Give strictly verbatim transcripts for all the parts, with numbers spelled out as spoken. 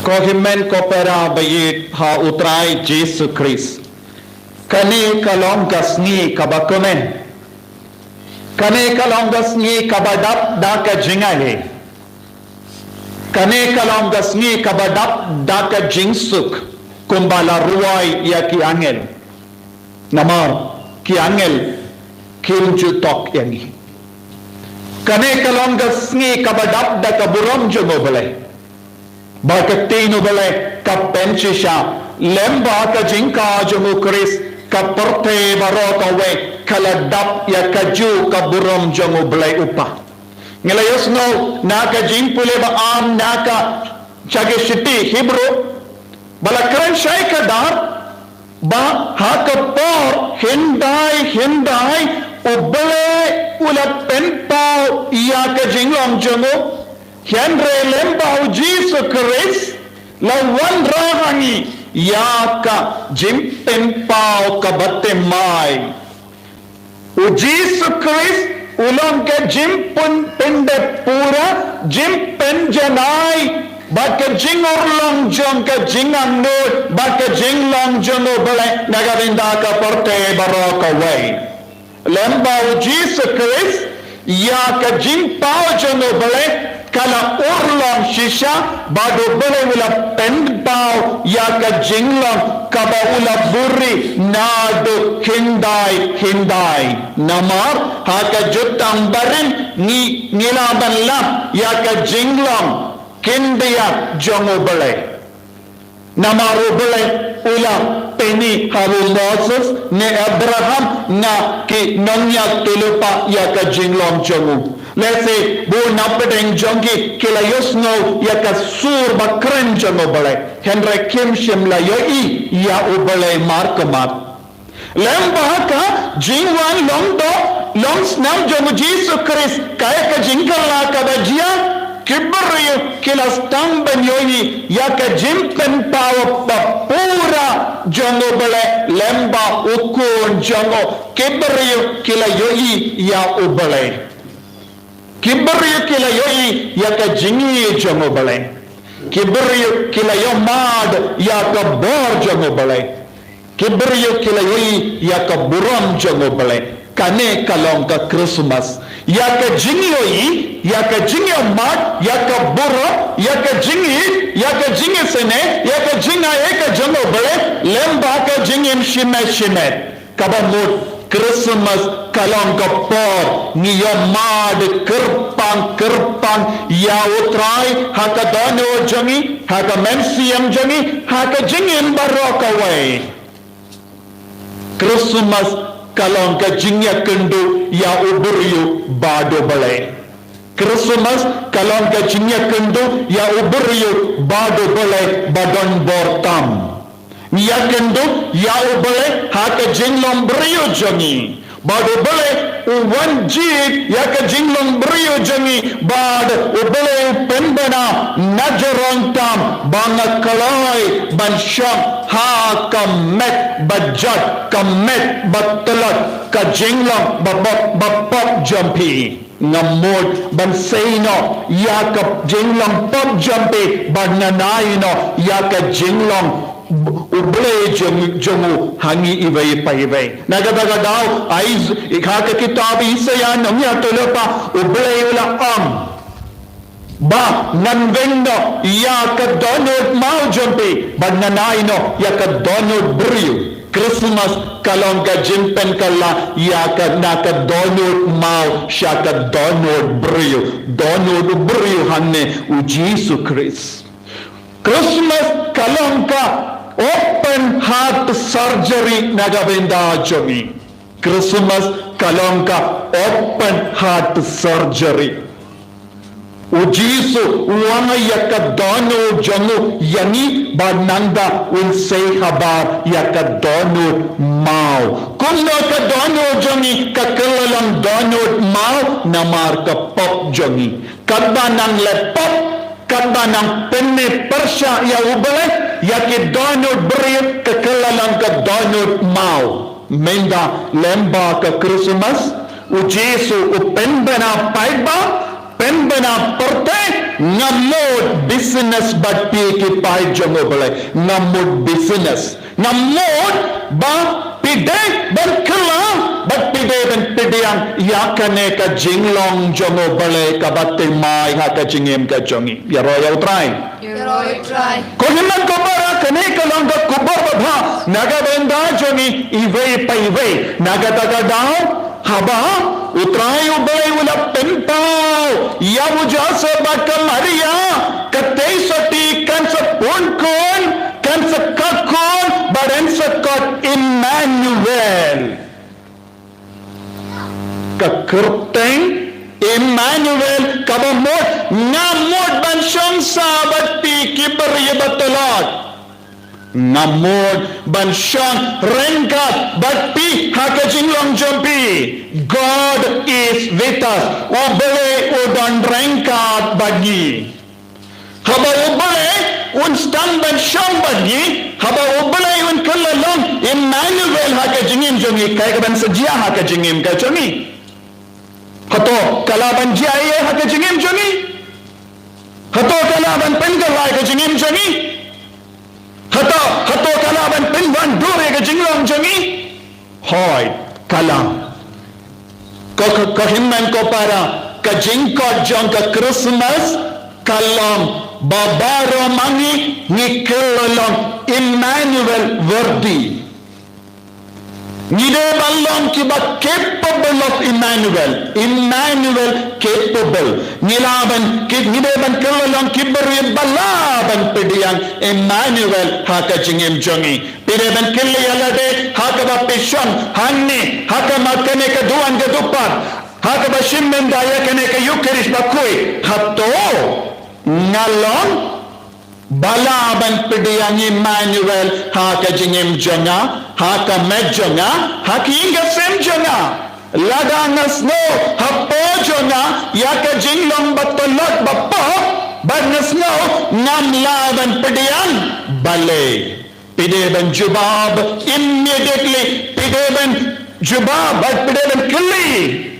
Ko hynmen ko para ba ïeit ha U Trai Jisu Khrist. Kane ka long ka sngi kaba kmen. Kane ka long ka sngi kaba dap da ka jingaiei. Kane ka long ka sngi kaba dap da ka jingsuk, kumba la rwai ïa ki angel. Namar ki angel kim ju tok ïa ngi. Kane ka long ka sngi kaba dap da ka burom jong U Blei. Ba ka ktien U Blei ka pynshisha, lem bad ka jingkha jong U Khrist, ka pyrthei baroh kawei ka la dap ïa kajuh ka burom jong U Blei U Kpa. Ngi la ïohsngew na ka jingpule ba am na ka, sha ki shithi Hebru, ba la kren shai kdar, ba ha ka por hyndai hyndai U Blei u la pynpaw ïa ka jinglong jong u, hynrei lem bad U Jisu Khrist la wanrah ha ngi ïa ka jingpynpaw kaba thymmai. U Jisu Khrist u long ka jingpynpyndep pura, jingpynjanai bad ka jingurlong jong ka jingangnud bad ka jinglong jong U Blei na ka bynta ka pyrthei baroh kawei. Lem bad U Jisu Khrist, ïa ka jingpaw jong U Blei ka la urlong shisha, bad U Blei u la pynpaw ïa ka jinglong kaba u la buhrieh naduh hyndai hyndai. Namar ha ka Jutang Barim ngi, ngi lah ban lap ïa ka jinglong khyndiat jong U Blei. Namar U Blei u la pyni ha u Moses ne Abraham na ki nongïathuhlypa ïa ka jinglong jong u. Lehse bun na pdeng jong ki ki la ïohsngew ïa ka sur ba kren jong U Blei, hynrei kim shym la ïohi ïa U Blei markhmat. Lem bad ka jingwan long doh long snam jong U Jisu Khrist, kaei ka jingkylla kaba jia, ki briew ki la sdang ban ïohi ïa ka jingpynpaw ba pura jong U Blei, lem bad U Khun jong u, ki briew ki la ïohi ïa U Blei. Ki briew ki la ïohi ïa ka jingïeit jong U Blei. Ki briew ki la ïohmad ïa ka bor jong U Blei. Ki briew ki la ïohi ïa ka burom jong U Blei. Kane ka long ka Christmas. Ïa ka jingïohi, ïa ka jingïohmad, ïa ka burom, ïa ka jingïeit, ïa ka jingisynei, ïa ka jingaiei ka jong U Blei, lem bad ka jingim shimet shimet. Kaba mut Christmas ka long ka por ngi ïohmad kyrpang kyrpang ïa U Trai ha ka dohnud jong ngi, ha ka mynsiem jong ngi, ha ka jingim baroh kawei. Christmas ka long ka jingïakynduh ïa u briew bad U Blei. Christmas ka long ka jingïakynduh ïa u briew bad U Blei ba don bor tam. Ngi ïakynduh ïa U Blei ha ka jinglong briew jong ngi. Bad U Blei u wan jied ïa ka jinglong briew jong ngi, bad U Blei u pynbna na jrong tam ba nga kloi ban shong ha ka met ba jot, ka met ba tlot, ka jinglong ba pop, ba pop jong phi. Nga mut ban sei noh ïa ka jinglong pop jong phi, bad ngan ai noh ïa ka jinglong U Blei jong, jong u ha ngi iwei pa iwei. Na kata ka daw, ai, ha ka kitab Isaïah nongïathuhlypa, U Blei u la ong ba ngan weng noh ïa ka dohnud maw jong phi, bad ngan ai noh ïa ka dohnud briew. Christmas ka long ka jingpynkylla ïa ka, na ka dohnud maw sha ka dohnud briew. Dohnud u briew hangne U Jisu Khrist. Christmas ka long ka open heart surgery na ka bynta jong ngi. Christmas ka long ka open heart surgery. U Jisu u wan ïa ka dohnud jong u ïa ngi, bad nangta un sei habar ïa ka dohnud maw. Kumno ka dohnud jong ngi ka kylla long dohnud maw? Namar ka pop jong ngi. Katba nang leh pop, katba nang pynmih pyrshah ïa U Blei, ïa ki dohnud briew ka kylla long ka dohnud maw. Mynta lem bad ka Christmas, U Jisu u pynbna paidbah, Pynbna pyrthei, nga mut business bad phi ki paid jong U Blei. Nga mut business. Nga mut ba phi dei ban kylla bad phi dei ban pdiang ïa kane ka jinglong jong U Blei kaba thymmai ha ka jingim ka jong ngi. Ïaroh ïa U Trai. Ïaroh ïa U Trai. Ko hynmen ko para, kane ka long ka khubor babha na ka bynta jong ngi iwei pa iwei. Na kata ka daw, haba U Trai U Blei u la pynpaw ïa u Joseph bad ka Maria, ka tei sotti kan sa pun khun, kan sa khot khun, bad yn sa khot Immanuel. Ka kyrteng Immanuel, kaba mut, nga mut ban shong sa bad phi ki briew ba tlot. Nga mut ban shong ryngkat bad phi ha ka jinglong jong phi. God is with us. U Blei u don ryngkat bad ngi. Haba U Blei un sdang ban shong bad ngi, haba U Blei un kylla long Immanuel ha ka jingim jong ngi, kaei kaban sa jia ha ka jingim ka jong ngi? Hato ka lah ban jia ei ei ha ka jingim jong ngi? Hato ka lah ban pynkylla ïa ka jingim jong ngi? Hato, hato ka lah ban pynwandur ïa ka jinglong jong ngi? Hooid, ka lah. Ko, ko, ko hynmen ko para, ka jingkhot jong ka Christmas ka long ba baroh ma ngi ngi kylla long Immanuel worthy. Ngi dei ban long kiba capable of Immanuel. Immanuel capable. Ngi lah ban ki, ngi dei ban kylla long ki briew ba lah ban pdiang Immanuel ha ka jingim jong ngi. Phi dei ban kylli ïa lade ha kaba phi shong hangne, ha kaba kane ka duwan ka dukpar, ha kaba shim mynta ïa kane ka Eucharist bakhuid. Hato nga long ba lah ban pdiang Immanuel ha ka jingim jong nga, ha ka met jong nga, ha ka ïing ka sem jong nga? Lada nga sngew hapoh jong nga ïa ka jinglong ba tlot ba pop, bad nga sngew ngam lah ban pdiang, balei? Phi dei ban jubab immediately, phi dei ban jubab bad phi dei ban kylli.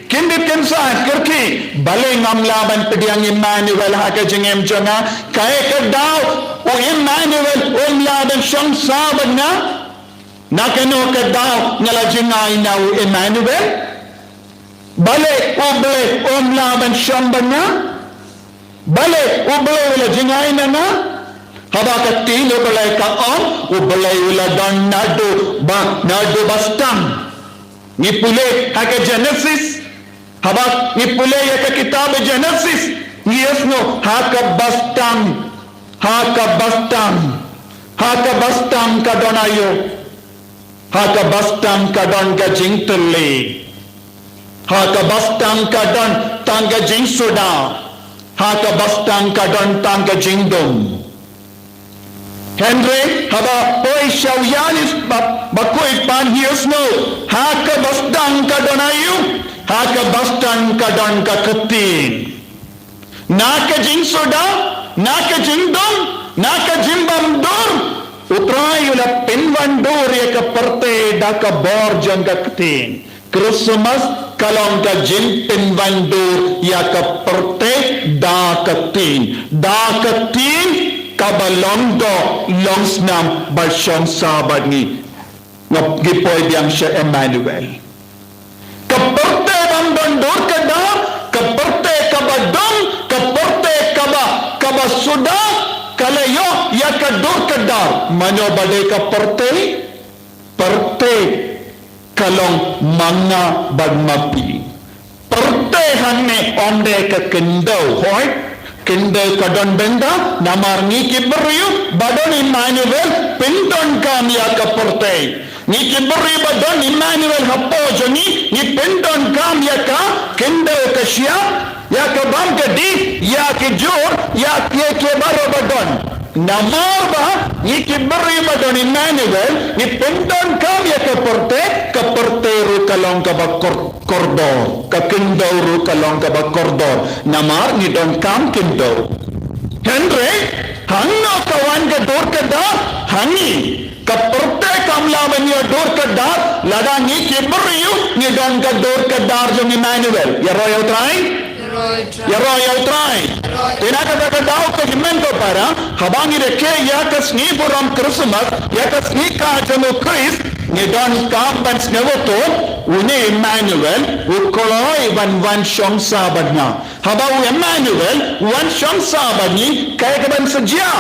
Kyndit kynsah, kyrkieh, balei ngam lah ban pdiang Immanuel ha ka jingim jong nga? Kaei ka daw u Immanuel um lah ban shong sa bad nga? Na kano ka daw nga la jngai na u Immanuel? Balei U Blei um lah ban shong bad nga? Balei U Blei u la jngai na nga? Haba ka ktien U Blei ka ong, U Blei u la don naduh ba, naduh ba sdang. Ngi pule ha ka Genesis. Haba ngi pule ïa ka kitab Genesis, ngi ïohsngew ha kaba sdang, ha kaba sdang, ha kaba sdang ka don aïu? Ha kaba sdang ka don ka jingtylli. Ha kaba sdang ka don tang ka jingsuda. Ha kaba sdang ka don tang ka jingdum. Hynrei haba poi sha u Ïanis ba, bakhuid, pan ïohsngew ha kaba sdang ka don aïu? Ha kaba sdang ka don ka ktien. Na ka jingsuda, na ka jingdum, na ka jingbymdur, U Trai u la pynwandur ïa ka pyrthei da ka bor jong ka ktien. Christmas ka long ka jingpynwandur ïa ka pyrthei da ka ktien. Da ka ktien kaba long doh, long snam bad shong sa bad ngi. Nga, ngi poi biang sha Immanuel. Ka pyrthei bym don dur ka dar, ka pyrthei kaba dum, ka pyrthei kaba, kaba suda, ka la ïoh ïa ka dur ka dar. Mano ba dei ka pyrthei? Pyrthei ka long ma nga bad ma phi. Pyrthei hangne ym dei ka khyndew, hooid. Khyndew ka don bynta, namar ngi ki briew ba don Immanuel pyndonkam ïa ka pyrthei. Ngi ki briew ba don Immanuel hapoh jong ngi, ngi pyndonkam ïa ka khyndew ka shyiap, ïa ka bam ka dih, ïa ki jhur, ïa kiei kiei baroh ba don. Namar ba ngi ki briew ba don Immanuel ngi pyndonkam ïa ka pyrthei, ka pyrthei ruh ka long kaba kor-, kordor, ka khyndew ruh ka long kaba kordor. Namar ngi donkam khyndew. Hynrei hangno ka wan ka dur ka dar? Ha ngi. Ka pyrthei kam lah ban ïoh dur ka dar lada ngi ki briew ngi don ka dur ka dar jong Immanuel. Ïaroh ïa U Trai. Ïaroh ïa U Trai. Te na kata ka daw ko hynmen ko para, haba ngi da kiew ïa ka sngi burom Christmas, ïa ka sngi ka jong U Khrist, ngi donkam ban sngewthuh, une Emmanuel, u kloi ban wan shong sa bad nga. Haba u Emmanuel, u wan shong sa bad ngi, kaei kaban sa jia?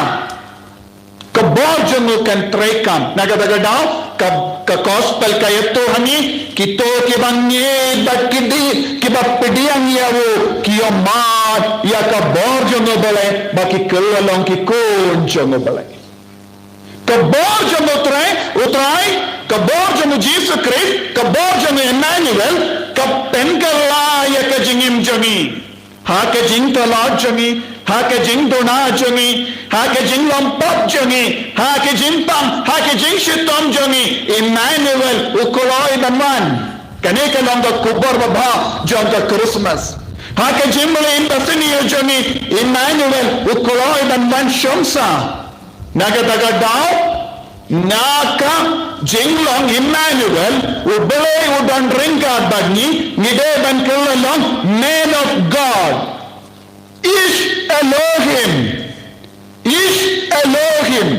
Ka bor jong u kan treikam. Na kata ka daw, ka, ka gospel ka ïathuh ha ngi, kito kiba ngeit bad ki dih, kiba pdiang ïa u, ki ïohmad ïa ka bor jong U Blei, ba ki kylla long ki khun jong U Blei. Ka bor jong U Trai, U Trai, ka bor jong U Jisu Khrist, ka bor jong U Emmanuel, ka pynkylla ïa ka jingim jong ngi. Ha ka jingtlot jong ngi, ha ka jingduna jong ngi, ha ka jinglong pop jong ngi, ha ka jingpang, ha ka jingshitom jong ngi, Emmanuel u kloi ban wan. Kane ka long ka khubor babha jong ka Christmas. Ha ka jingmlien basniew jong ngi, Emmanuel u kloi ban wan shong sa. Na kata ka daw, na ka jinglong Emmanuel, U Blei u don ryngkat bad ngi, ngi dei ban kylla long man of God. Ish Elohim. Ish Elohim.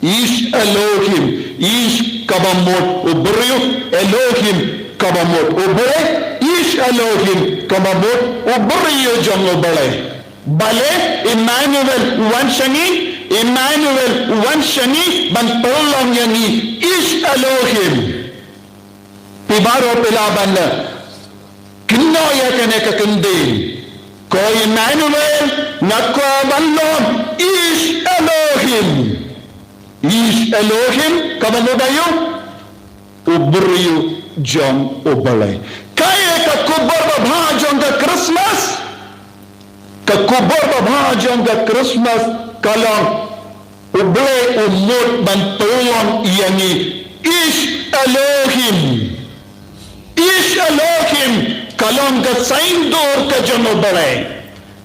Ish Elohim. Ish kaba mut u briew, Elohim kaba mut U Blei. Ish Elohim kaba mut u briew jong U Blei. Balei Emmanuel u wan sha ngi, Emmanuel u wan sha ngi ban pynlong ïa ngi Ish Elohim. Phi baroh phi lah ban kynnoh ïa kane ka kyntien. Ko Emmanuel, nga kwah ban long Ish Elohim. Ish Elohim, kaba mut aïu? U briew jong U Blei. Kaei ka khubor babha jong ka Christmas? Ka khubor babha jong ka Christmas ka long U Blei u mut ban pynlong ïa ngi Ish Elohim. Ish Elohim ka long ka saiñdur ka jong U Blei.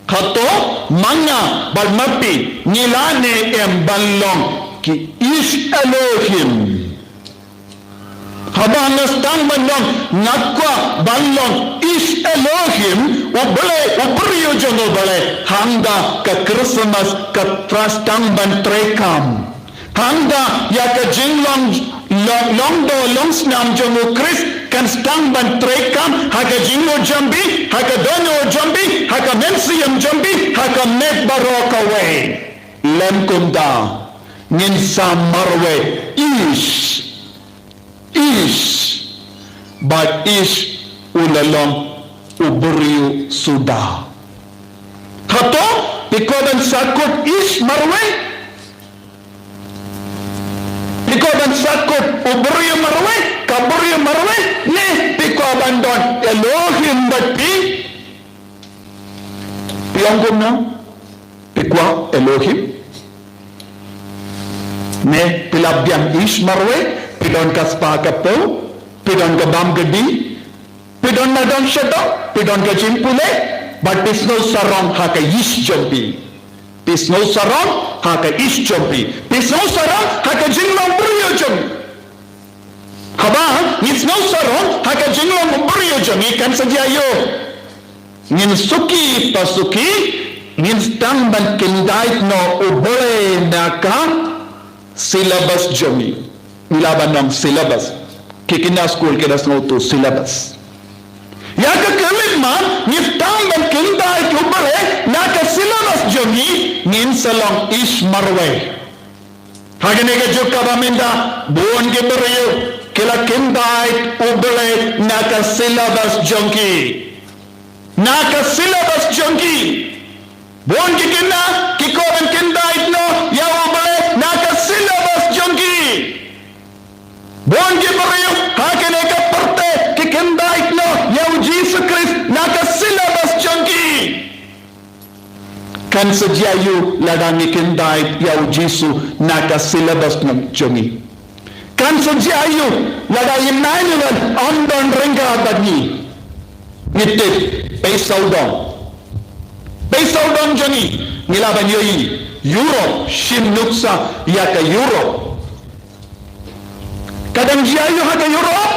Hato ma nga bad ma phi ngi lah ne em ban long ki Ish Elohim? Haba nga sdang ban long, nga kwah ban long Ish Elohim, U Blei, u briew jong U Blei, hangta ka Christmas ka sdang ban treikam. Hangta ïa ka jinglong, long, long doh long snam jong U Khrist kan sdang ban treikam ha ka jingmut jong phi, ha ka dohnud jong phi, ha ka mynsiem jong phi, ha ka met baroh kawei. Lem kumta ngin sa marwei Ish. Ish. Bad Ish u la long u briew suda. Hato phi kwah ban sa kut Ish marwei? Phi kwah ban sa kut u briew marwei, ka briew marwei? Ne phi kwah ban don Elohim bad phi? Phi ong kumno? Phi kwah Elohim? Ne phi la biang Ish marwei, phi don ka spah ka phew, phi don ka bam ka dih, phi don na dong sha dong, phi don ka jingpule, bad phi sngew sarong ha ka Ish jong phi. Phi sngew sarong ha ka Ish jong phi. Phi sngew sarong ha ka jinglong briew jong phi. Haba ngi sngew sarong ha ka jinglong briew jong ngi kan sa jia aïu? Ngin suki pa suki, ngin sdang ban kyndait noh U Blei na ka syllabus jong ngi. Ngi lah ban ong syllabus. Ki khynnah skul ki da sngewthuh syllabus. Ïa ka khyllipmat, ngi sdang ban kyndait U Blei na ka syllabus jong ngi, ngin sa long Ish marwei. Ha kane ka juk kaba mynta, bun ki briew ki la kyndait U Blei na ka syllabus jong ki. Na ka syllabus jong ki. Bun ki khynnah ki kwah ban kyndait noh ïa U Blei na ka syllabus jong ki. Bun ki briew ha kane ka pyrthei ki kyndait noh ïa U Jisu Khrist na ka syllabus jong ki. Kan sa jia aïu lada ngi kyndait ïa U Jisu na ka syllabus jong ngi? Kan sa jia aïu lada Emmanuel um don ryngkat bad ngi? Ngi tip, pei sawdong. Pei sawdong jong ngi, ngi lah ban ïohi Europe, shim nuksa ïa ka Europe. Ka dang jia aïu ha ka Europe?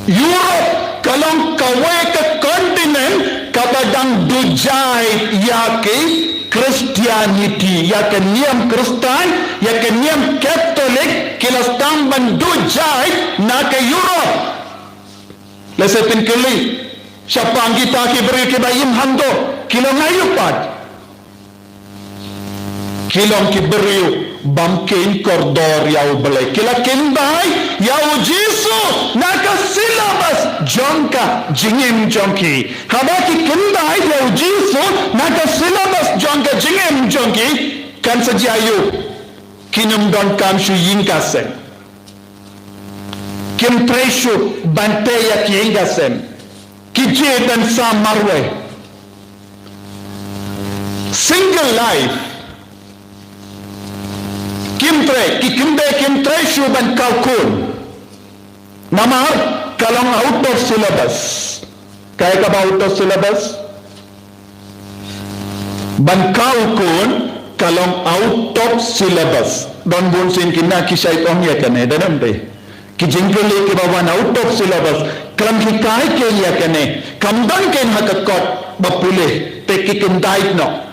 Europe ka Ka long kawei ka continent kaba dang duh jait ïa ki Christianity, ïa ka niam Khristan, ïa ka niam Katholik, ki la sdang ban duh jait na ka Europe. Lehse phin kylli, shaphang kita ki briew kiba im hangto, ki long aïu pat? Ki long ki briew bym kheiñ kordor ïa U Blei. Ki la kyndait ïa U Jisu na ka syllabus jong ka jingim jong ki. Haba ki kyndait ïa U Jisu na ka syllabus jong ka jingim jong ki, kan sa jia aïu? Kin ym donkam shuh ïing ka seng. Kim trei shuh ban tei ïa ki ïing ka seng. Ki jied ban sah marwei. Single life. Kim trei, ki kynthei kim trei shuh ban kaw khun. Namar ka long out of syllabus. Kaei kaba out of syllabus? Ban kaw khun ka long out of syllabus. Don bun sien ki na ki shait ong ïa kane, don em te. Ki jingkylli kiba wan out of syllabus. Khlem hikai kein ïa kane. Kam don kein ha ka kot ba pule. Te ki kyndait noh.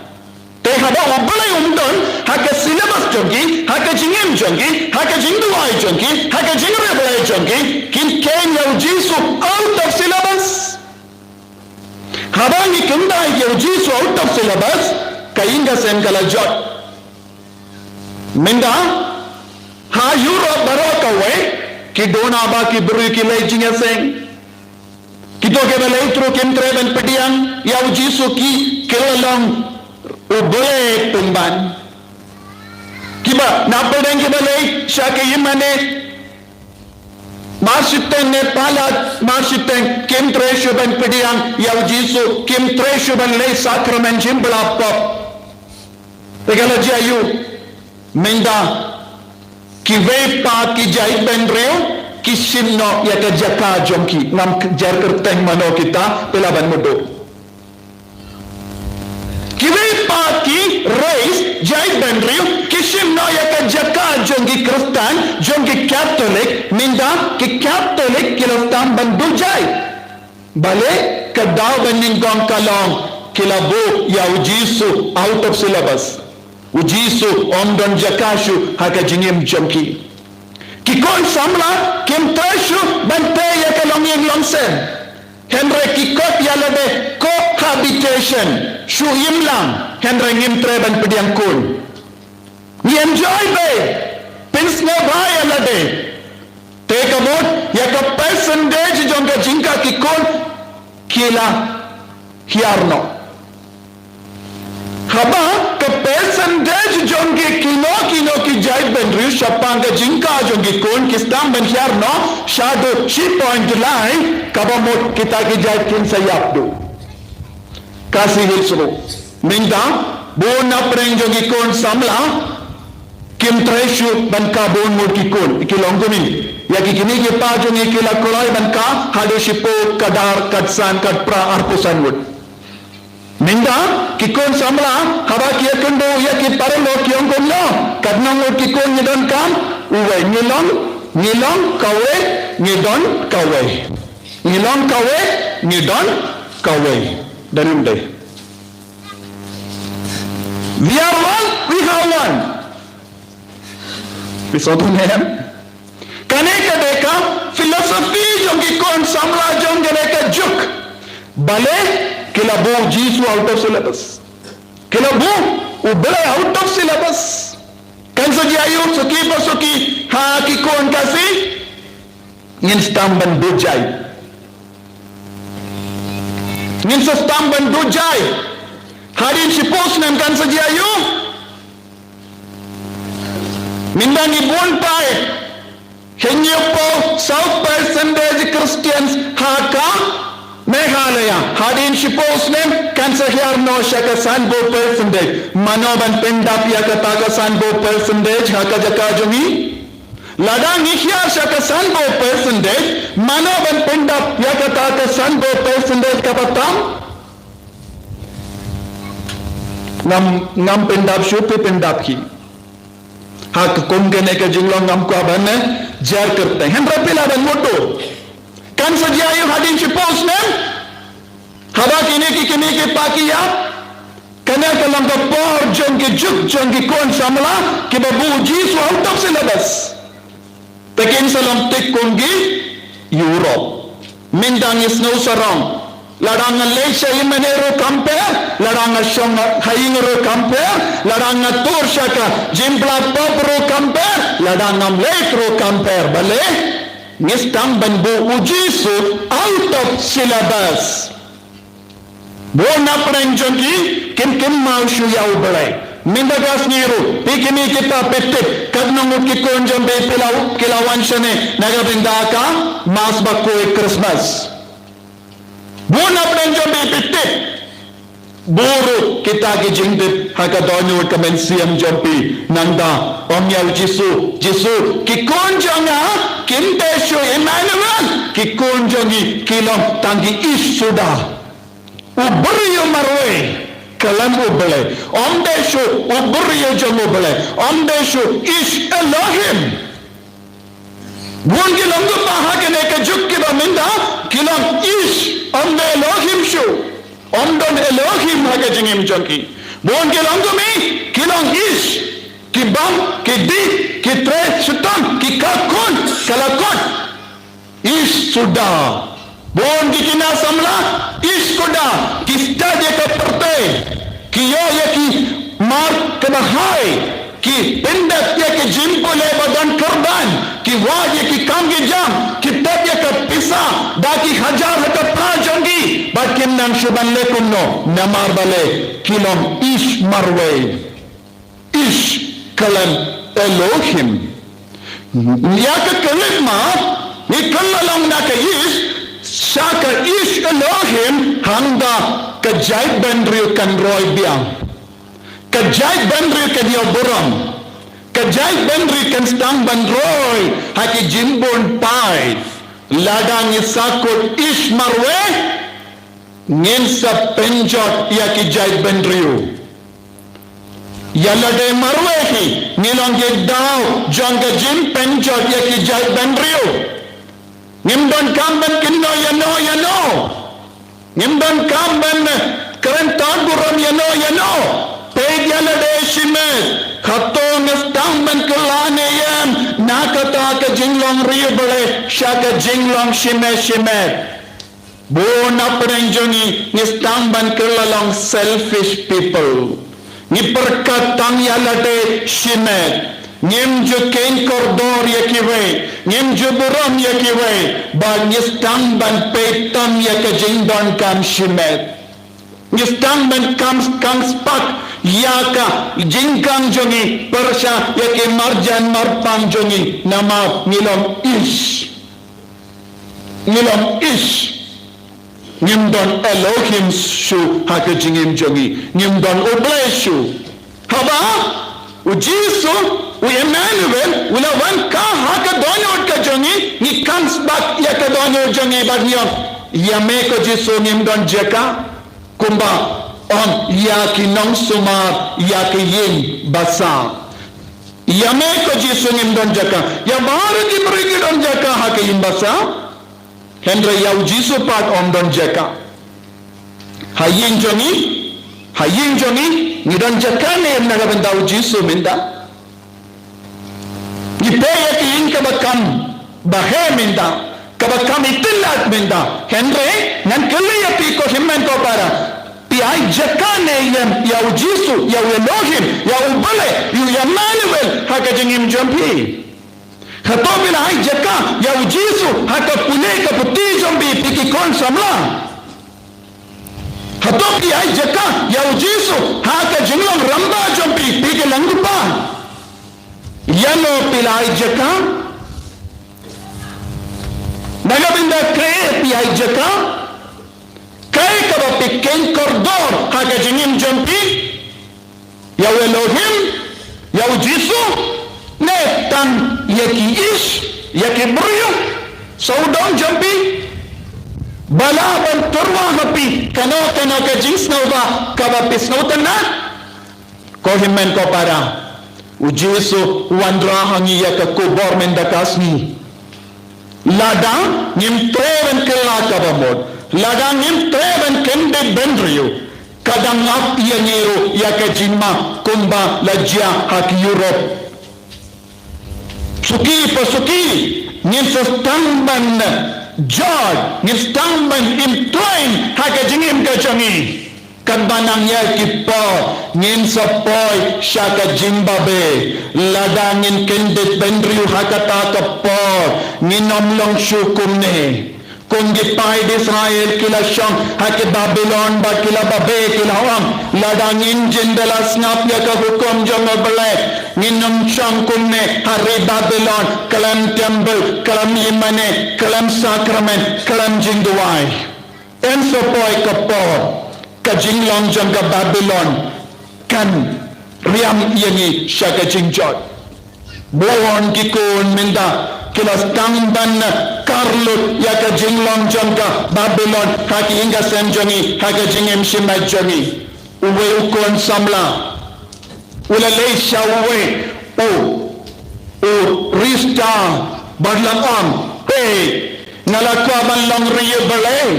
Te haba U Blei um don ha ka syllabus jong ki, ha ka jingim jong ki, ha ka jingduwai jong ki, ha ka jingriewblei jong ki, kin kheiñ ïa U Jisu out of syllabus. Haba ngi kyndait ïa U Jisu out of syllabus, ka ïing ka sem ka la jot. Mynta ha Europe baroh kawei, ki don ha ba ki briew ki leit jingïaseng. Kito kiba leit ruh kim trei ban pdiang ïa U Jisu, ki, ki la long U Blei pynban. Kiba na pdeng kiba leit sha ki ïingmane marshiteng ne palat marshiteng, kim trei shuh ban pdiang ïa U Jisu, kim trei shuh ban leit sakramen jingbylla pop. Te ka la jia aïu? Mynta kiwei pat ki jaitbynriew ki shim noh ïa ka jaka jong ki. Ngam jar kyrteng mano kita, phi lah ban mutdur. Kiwei pat ki race jaitbynriew ki shim noh ïa ka jaka jong ki Khristan, jong ki Katholik. Mynta ki Katholik ki la sdang ban duh jait. Balei? Ka daw ba nyngkong ka long ki la buh ïa U Jisu out of syllabus. U Jisu um don jaka shuh ha ka jingim jong ki. Ki khun samla kim trei shuh ban tei ïa ka longïing longsem. Hynrei ki cohabitation, cohabitation, shu im lang, hynrei ngim trei ban pdiang khun. Ngi enjoy bha, pynsngewbha ïa lade. Te ka mut ïa ka percentage jong ka jingkah ki khun ki la hiar noh. Haba ka percentage jong ki kino kino ki jaitbynriew shaphang ka jingkah jong ki khun ki sdang ban hiar noh shaduh shi point lai, kaba mut kita ki jait kin sa ïap duh. Khasi Hills ruh mynta bun na pdeng jong ki khun samla kim trei shuh ban kah bun ngut ki khun. Ki long kumne, ïa ki kmie ki kpa jong ngi ki la kloi ban kah haduh shiphew, khatdar, khatsan, khatphra, arphew san ngut. Mynta ki khun samla haba ki ïakynduh ïa ki paralok ki ong kumno, katno ngut ki khun ngi donkam? Uwei. Ngi long, ngi long kawei, ngi don kawei. Ngi long kawei, ngi don kawei. Don em dei? We are one, we have one. Phi sngewthuh ne em? Kane ka dei ka philosophy jong ki khun samla jong kane ka juk. Balei? Ki la buh Jisu out of syllabus. Ki la buh U Blei out of syllabus. Kan sa jia aïu, suki pa suki, ha ki khun Khasi? Ngin sdang ban duh jait. Ngin sa sdang ban duh jait. Hadien shiphew snem kan sa jia aïu? Mynta ngi bun paid. Hynñiewphew saw percentage Christians ha ka Meghalaya. Hadien shiphew snem kan sa hiar noh sha ka sanphew percentage. Mano ban pyndap ïa kata ka sanphew percentage ha ka jaka jong ngi? Lada ngi hiar sha ka sanphew percentage, mano ban pyndap ïa kata ka sanphew percentage kaba tam? Ngam, ngam pyndap shuh, phi pyndap hi. Ha ka kum kane ka jinglong ngam kwah ban jar kyrteng. Hynrei phi lah ban mutdur. Kan sa jia aïu hadien shiphew paki ïa. Kane ka long ka por jong ki juk jong ki khun samla kiba buh u Jisu out of syllabus. Te kin sa long tik kum ki Europe. Mynta ngi sngew sarong. Lada nga leit sha ïingmane ruh kam pher, lada nga shong ha ïing ruh kam pher, lada nga tur sha ka jingpla pop ruh kam pher, lada ngam leit ruh kam pher. Balei? Ngi sdang ban buh u Jisu out of syllabus. Bun na pdeng jong ki kim kynmaw shuh ïa U Blei. Mynta ka sngi ruh, phi kine kita phi tip, katno ngut ki khun jong phi phi la, ki la wan shane na ka bynta ka Mass bakhuid Christmas. Bun na pdeng jong phi phi tip. Buh ruh kita ki jingtip ha ka dohnud ka mynsiem jong phi. Nangta ong ïa u Jisu, Jisu, ki khun jong nga kim dei shuh Emmanuel, ki khun jong ngi ki long tang ki ïeid suda. U briew marwei khlem U Blei. Ym dei shuh u briew jong U Blei. Ym dei shuh ïeid Elohim. Bun ki long kumba ha kane ka juk kiba mynta, ki long ïeid, ym dei Elohim shuh. Ym don Elohim ha ka jingim jong ki. Bun ki long kumne, ki long ïeid, ki bam, ki dih, ki trei shitom, ki kha khun, ka la kut. Ïeid suda. Bun ki khynnah samla, ïeid suda, ki stad ïa ka pyrthei, ki ïoh ïa ki mar kaba hai, ki pyndep ïa ki jingpule ba don kyrdan, ki wad ïa ki kam ki jam, ki tep ïa ka pisa da ki hajar ha ka pra jong ki, bad kim nang shuh ban leh kumno, namar balei, ki long ïeid marwei. Ïeid khlem Elohim. Ïa ka khyllipmat, ngi kylla long na ka ïeid sha ka ïeid Elohim, hangta ka jaitbynriew kan roi biang. Ka jaitbynriew kan ïoh burom. Ka jaitbynriew kan sdang ban roi ha ki jingbun paid. Lada ngi sahkut ïeid marwei, ngin sa pynjot ïa ki jaitbynriew. Ïa lade marwei hi, ngi long ki daw jong ka jingpynjot ïa ki jaitbynriew. Ngim donkam ban kynnoh ïano ïano. Ngim donkam ban kren tad burom ïano ïano. Peit ïa lade shimet. Hato ngi sdang ban kylla ne em na kata ka jinglong riewblei sha ka jinglong shimet shimet. Bun na pdeng jong ngi, ngi sdang ban kylla long selfish people. Ngi pyrkhat tang ïa lade shimet. Ngim ju kheiñ kordor ïa kiwei. Ngim ju burom ïa kiwei. Bad ngi sdang ban peit tam ïa ka jingdonkam shimet. Ngi sdang ban kam, kam spak ïa ka jingkhang jong ngi pyrshah ïa ki marjan marpang jong ngi. Namar ngi long ïeid. Ngi long ïeid. Ngim don Elohim shuh ha ka jingim jong ngi. Ngim don U Blei shuh. Haba u Jisu, u Emmanuel, u la wan kha ha ka dohnud ka jong ngi, ngi khang spak ïa ka dohnud jong ngi bad ngi ong, ïa me ko Jisu ngim don jaka. Kumba ong ïa ki nongsumar ïa ka ïing basa. Ïa me ko Jisu ngim don jaka. Ïa baroh ki briew ki don jaka ha ka ïing basa. Hynrei ïa u Jisu pat ym don jaka. Ha ïing jong ngi, ha ïing jong ngi, ngi don jaka ne em na ka bynta u Jisu mynta? Ngi poi ïa ka ïing kaba kham baheh mynta, kaba kham itynnad mynta. Hynrei ngan kylli ïa phi ko hynmen ko para. Phi ai jaka ne em ïa u Jisu, ïa u Elohim, ïa u Blei, ïa u Emmanuel ha ka jingim jong phi? Hato phi la ai jaka ïa u Jisu ha ka pule ka puthi jong phi, phi ki khun samla? Hato phi ai jaka ïa u Jisu ha ka jinglong rangbah jong phi, phi ki langpa? Ïano phi la ai jaka? Na ka bynta kaei phi ai jaka? Kaei kaba phi kheiñ kordor ha ka jingim jong phi? Ïa u Elohim, ïa u Jisu, ne tang ïa ki ïeid, ïa ki briew, sawdong jong phi? Ba lah ban tyrwa ha phi kano kano ka jingsngewbha kaba phi sngewtynnad. Ko hynmen ko para, u Jisu u wanrah ha ngi ïa ka khubor mynta ka sngi. Lada ngim treh ban kylla kaba mut, lada ngim treh ban kyndit bynriew, Ka dang ap ïa ngi ruh ïa ka jingma kumba la jia ha ki Europe. Suki pa suki, ngin sa sdang ban jot, ngin sdang ban im thrang ha ka jingim ka jong ngi. Katba nang ïa ki por, ngin sa poi sha ka jingbabe. Lada ngin kyndit bynriew ha kata ka por, ngin ym long shuh kumne. Kum ki paid Israel ki la shong ha ki Babilon bad ki la babe, ki la ong, lada ngin jin da la sngap ïa ka hukum jong U Blei, ngin ym shong kumne ha ri Babilon, khlem temple, khlem ïingmane, khlem sakramen, khlem jingduwai. Yn sa poi ka por, ka jinglong jong ka Babilon kan riam ïa ngi sha ka jingjot. Bun ki khun mynta ki la sdang ban kar lut ïa ka jinglong jong ka Babilon ha ki ïing ka sem jong ngi, ha ka jingim shimet jong ngi. Uwei u khun samla u la leit sha uwei u, u rista bad la ong, "Peit, nga la kwah ban long ri U Blei,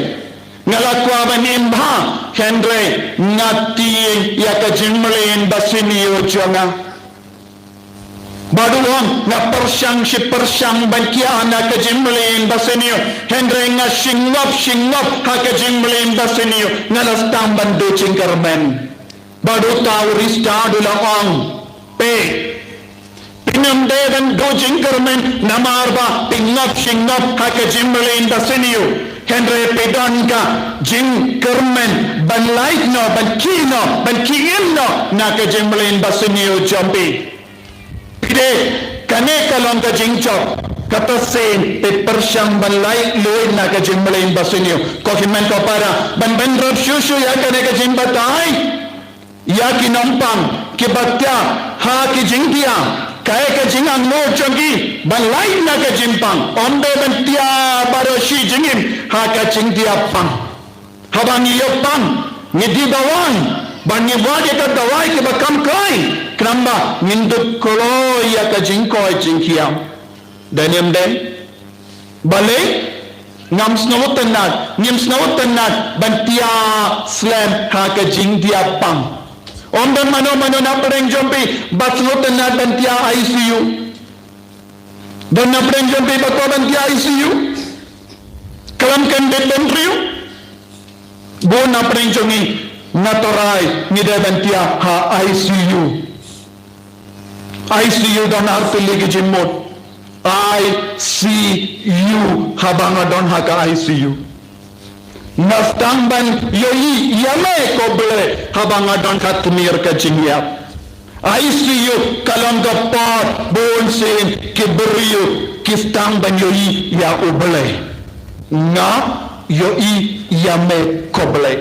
nga la kwah ban im bha, hynrei nga tieng ïa ka jingmlien basniew jong nga. Bad u ong, nga pyrshang shi pyrshang ban kiar na ka jingmlien basniew, hynrei nga shim ngop shim ngop ha ka jingmlien basniew, nga la sdang ban duh jingkyrmen." Bad uta u rista u la ong, "Peit, phim dei ban duh jingkyrmen namar ba phi ngop shim ngop ha ka jingmlien basniew, hynrei phi don ka jingkyrmen ban lait noh, ban khie noh, ban khie im noh na ka jingmlien basniew jong phi. Phi dei, kane ka long ka jingjop, kata shisien phi pyrshang ban lait lut na ka jingmlien basniew." Ko hynmen ko para, ban bynrap shuh shuh ïa kane ka jingbatai ïa ki nongpang kiba thiah ha ki jingthiah, kaei ka jingangnud jong ki ban lait na ka jingpang. Ym dei ban thiah baroh shi jingim ha ka jingthiah pang. Haba ngi ïoh pang, ngi die dawai, ba ngi wad ïa ka dawai kiba kham kai, khnang ba ngin dup kloi ïa ka jingkoit jingkhiah. Dei ne ym dei? Balei? Ngam sngewtynnat, ngim sngewtynnat ban thiah slem ha ka jingthiah pang. Ym don mano mano na pdeng jong phi ba sngewtynnat ban thiah I C U. Don na pdeng jong phi ba kwah ban thiah I C U? Khlem kyndit bynriew? Bun na pdeng jong ngi, nga tharai ngi dei ban thiah ha I C U. I C U don ar tylli ki jingmut. I C U, haba nga don ha ka I C U, nga sdang ban ïohi ïa me ko Blei haba nga don ha tmier ka jingïap. I C U ka long ka por ba bunsien ki briew ki sdang ban ïohi ïa U Blei. Nga ïohi ïa me ko Blei.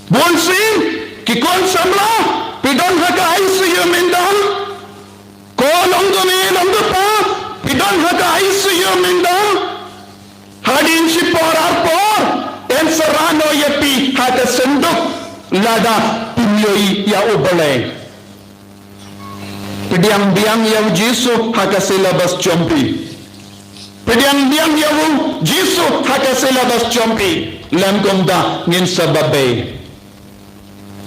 Bunsien ki khun samla, phi don ha ka I C U mynta? Ko long kmie long kpa, phi don ha ka I C U mynta? Hadien shipor arpor yn sa rah noh ïa phi ha ka synduk lada phim ïohi ïa U Blei. Pdiang biang ïa U Jisu ha ka syllabus jong phi. Pdiang biang ïa U Jisu ha ka syllabus jong phi. Lym kumta ngin sa babe.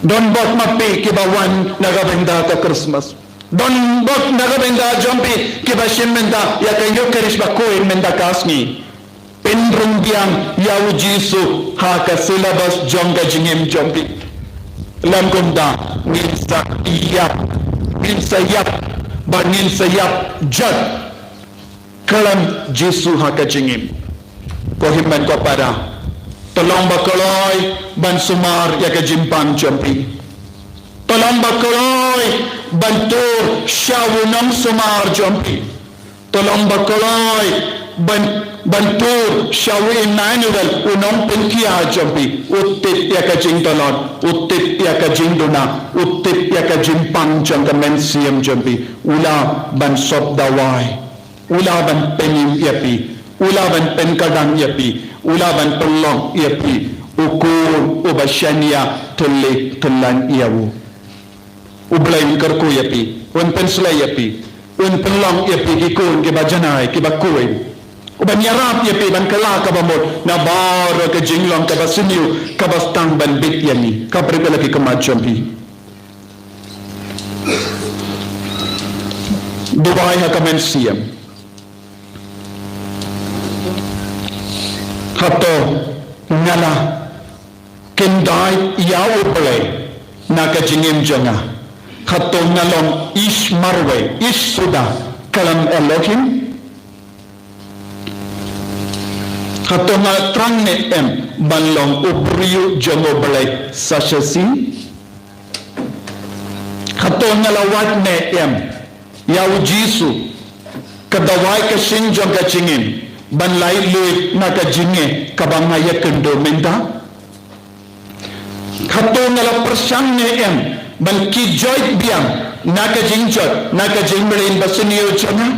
Don bok ma phi kiba wan na ka bynta ka Christmas. Don bok na ka bynta jong phi kiba shim mynta ïa ka Eucharist ba khuid mynta ka sngi. Pynrung biang ïa U Jisu ha ka syllabus jong ka jingim jong phi. Lym kumta ngin sa ïap, ngin sa ïap, ba ngin sa ïap jot khlem Jisu ha ka jingim. Ko hynmen ko para, to long ba kloi ban sumar ïa ka jingpang jong phi. To long ba kloi ban tur sha U Nongsumar jong phi. To long ba kloi ban, ban tur sha U Immanuel, U Nongpynkhiah jong phi. U tip ïa ka jingtlot, u tip ïa ka jingduna, u tip ïa ka jingpang jong ka mynsiem jong phi. U lah ban sop dawai. U lah ban pynim ïa phi, u lah ban pynkyrdan ïa phi, u lah ban pynlong ïa phi u khun uba shaniah thylliej thyllan ïa u. U Blei un kyrkhu ïa phi, un pynshlei ïa phi, un pynlong ïa phi ki khun kiba janai, kiba khuid. Uban ïarap ïa phi ban kylla kaba mut na baroh ka jinglong kaba sniew kaba sdang ban bit ïa ngi. Ka briew ka la ki khmat jong phi. Duwai ha ka mynsiem. Hato nga la kyndait ïa U Blei na ka jingim jong nga? Hato nga long ish marwei, ish suda kalam Elohim? Hato nga thrang ne em ban long u briew jong U Blei sa shisien? Hato nga la wad ne em ïa U Jisu, ka dawai ka shin jong ka jingim, ban lait luid na ka jingeh kaba nga ïakynduh mynta? Hato nga la pyrshang ne em ban kit joit biang na ka jingjot, na ka jingmlien ba sniew jong nga?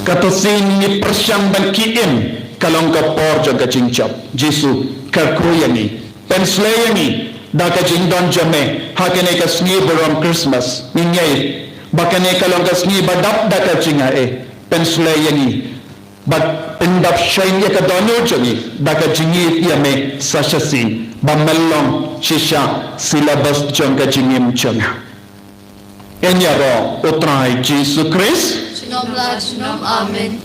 Kata sien ngi pyrshang ban kit im, ka long ka por jong ka jingjop. Jisu ka kyrkhu ïa ngi, pynsleh ïa ngi da ka jingdon jong me ha kane ka sngi burom Christmas. Ngi ngeit ba kane ka long ka sngi ba dap da ka jingaiei. Pynsleh ïa ngi bad pyndap shai ïa ka dohnud jong ngi da ka jingïeit ïa me sa shisien, ba me long shisha syllabus jong ka jingim jong nga. Yn ïaroh U Trai Jisu Khrist. Junom la junom. Amen.